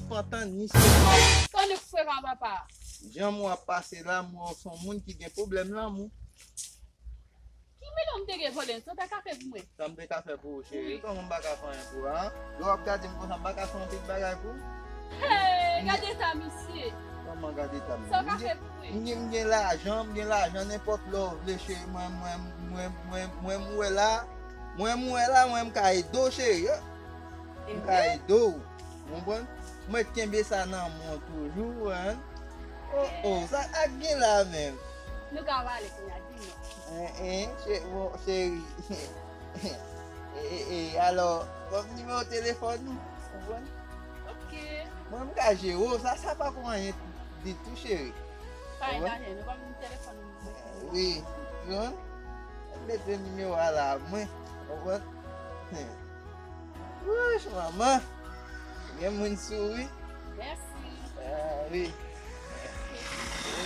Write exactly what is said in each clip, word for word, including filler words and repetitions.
Pantan ni se. Sa w gen pou fè ak papa? Jan mwen ap pase la, mwen se yon moun ki gen pwoblèm lanmou. Ki milyon m te gen vòlè, sa w ta ka fè pou mwen? Sa m te ka fè pou ou, cheri? Wi. Kòman m pa ka fè anyen pou ou, an? Lè w ap gade m konsa, m pa ka fè anpil bagay pou ou? Hey, gade eta misye. Kòman gade eta m? Sa w ka fè pou mwen? M gen, m gen lajan, m gen lajan nenpòt lè w vle, cheri. Mwen, mwen, mwen, mwen, mwen, m wè la, mwen, m wè la, mwen, m ka ede w, cheri. M ka ede w. Ou konprann? Mwen kenbe sa nan men w toujou, hein? Oh, oh, sa ak gen la menm? Nou ka pale kounye a, di mwen. Hein, hein, che-, bon, cheri. E, e, e, alò, ban m nimewo telefòn ou, ou konprann? Ok. Mwen, m ka jere w, sa, sa pa pou anyen ditou, cheri. Pa gen anyen, nou ban m telefòn ou. Wi, ou konprann? Mete nimewo a la, mwen, ou konprann? Wouch, manman. Gen moun sou, wi. Mèsi. Ah, wi.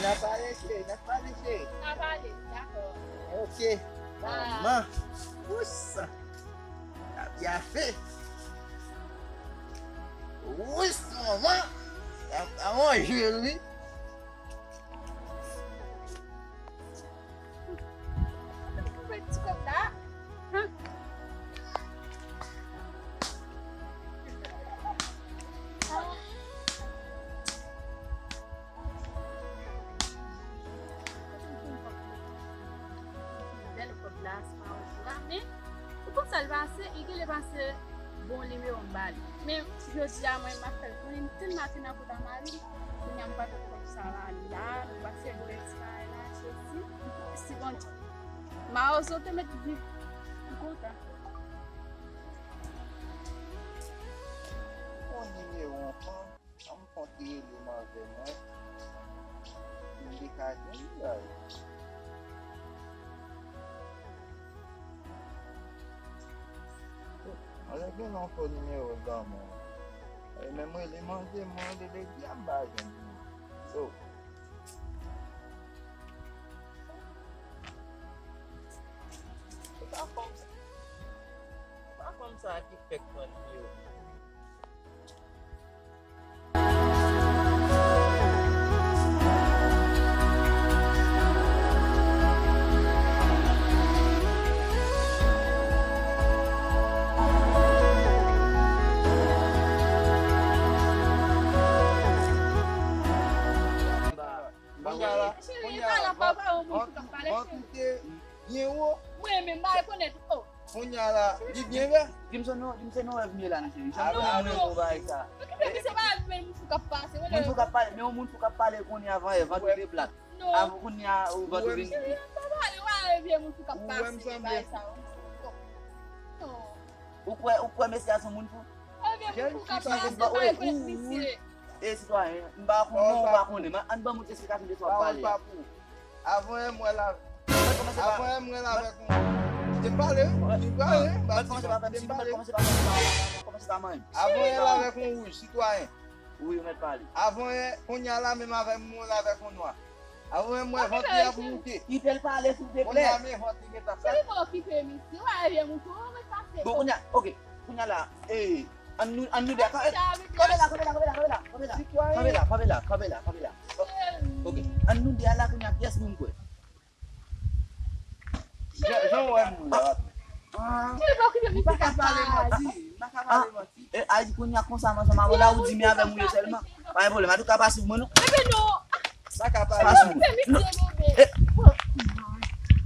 N a pale, cheri, n a pale, cheri. N a pale, dakò. Ok. Ah. Manman. Wouch, sa. N a byen fè. Wouch, manman. N a, n a manje, wi. Ti kòb la. Bèl kòb la, se pa wòch la, men ou konn sa l pase, li genlè pase bon nimewo m ba li. Men jodi a, mwen, m ap fè l konnen m tèlman te nan kòb a mari m, kounye a m pa t ap kòb sa la, la, m pase dwèt sa la, Jezi, si Bondye. Mawozo te mèt viv, m kontan. Yon nimewo ankò. An m konte rele m avè mwen. M te ka jwenn li la. Mwen gen yon fo nimewo dan mwen. E menm rele manje, mwen rele di a m pa jwenn li. So. Se pa fanm sa. Se pa fanm sa ki fèk pran nimewo. Kounye a la, kounye a la, vant, vant ou te byen wo. Mwen menm, m pa rekonèt ou. Kounye a la, li byen vre. Di m se non, di m se non rèv m ye la, non, cheri. Jan mwen mwen pou bagay sa. Okipe misye, pa al vye moun fou k ap pase. Moun fou k ap pale, men yon moun fou k ap pale kounye a avan yè, vant ou te plat. Non. Avan kounye a, ou vant ou vin. Cheri, pa pale, w a vye moun fou k ap pase, bagay sa yo. Non. Ou kwè, ou kwè mesye a se yon moun fou? Jèn fi sa, pa rekonèt misye. E sitwayen, m pa konn non, ou pa konnen. Ann ban m yon ti esplikasyon de sa w ap pale a. Avan yè m wè l avèk, avan yè m wè l avèk yon, te pale, te pale, m pa di non, te pale. Avan yè l avèk yon wouj, sitwayen. Wi, ou mèt pale. Avan yè, kounye a la menm avè m wè l avèk yon nwa. Avan menm wè vant li ap moute. Kite l pale, silvouplè. Kounye a men vant li gentan fèt. Cheri, pa okipe misye. Ou pa vye moun tou, ou mèt pase. Bon, kounye a, ok. Kounye a la, eh, ann nou, ann nou de a, kanpe la, kanpe la, kanpe la, kanpe la, kanpe la. Kanpe la, kanpe la, kanpe la, kanpe la. Ok, ann nou de a la kounye a, kiyès nou m kwè? Jan, jan w wè m la. Ah. Cheri, pa okipe misye k ap pale. M pa ka pale manti, m pa ka pale manti. E, a di kounye a konsa, manzè, m a wè la, ou di men avè m ou ye sèlman. Pa gen pwoblèm, a tou ka pa swiv mwen, non. Bebe, non. Sa ka pale. Pa swiv mwen. Non. E,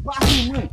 pa swiv mwen.